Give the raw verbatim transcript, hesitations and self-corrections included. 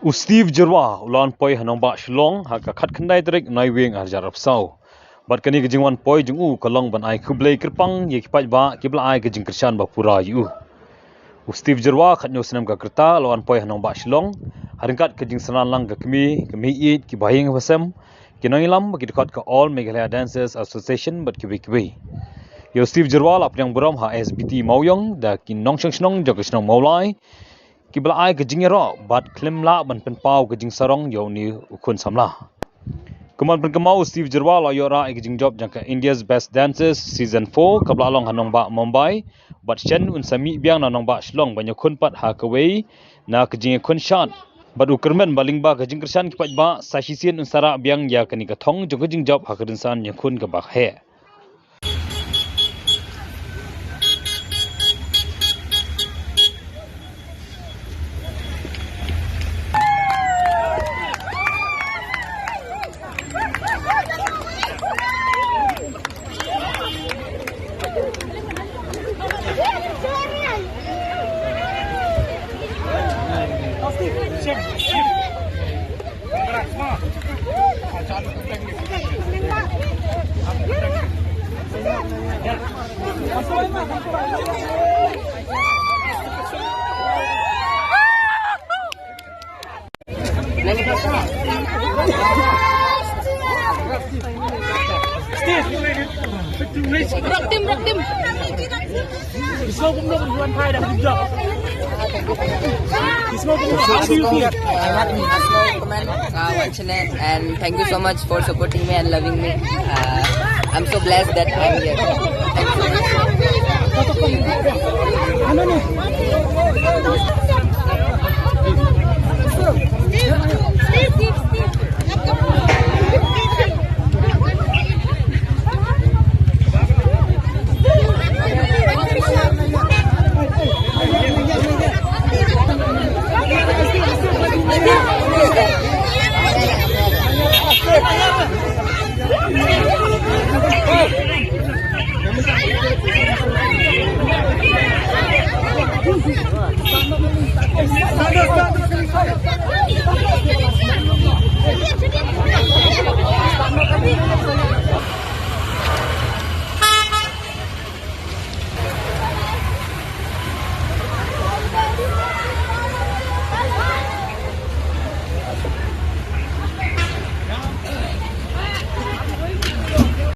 U Steve Jyrwa u la wan poi ha nongbah Shillong ha ka khatkhyndai tarik Naiwieng arhajar arphew saw. Bad kane ka jingwan poi jong u ka long ban ai khublei kyrpang ïa ki paidbah kiba la ai ka jingkyrshan ba pura ïa u. U Steve Jyrwa khathynñiew snem ka rta u la wan poi ha nongbah Shillong ha ryngkat ka jingsynran lang ka kmie, ka mei ïeit, ki bahaïing basem, ki nongïalam bad ki dkhot ka All Meghalaya Dancers Association bad kiwei kiwei. Ïa u Steve Jyrwa la pdiang burom ha S B T Mawïong da ki nongshong shnong jong ka shnong Mawlai, kiba la ai ka jingïaroh bad khlem lah ban pynpaw ka jingsarong ïa une u khun samla. Kumban pynkynmaw, u Steve Jyrwa u la ïoh rah ïa ka jingjop jong ka India's Best Dancers Season four kaba la long ha nongbah Mumbai, bad shen un sa mih biang na nongbah Shillong ban ïakhun pat ha kawei na ka jingïakhun shad. Bad u kyrmen ba lyngba ka jingkyrshan ki paidbah sa shisien un sa rah biang ïa kane ka thong jong ka jingjop ha ka rynsan ïakhun kaba heh. And thank you so much for supporting me and loving me. Uh, I'm so blessed that I'm here. Thank you so much.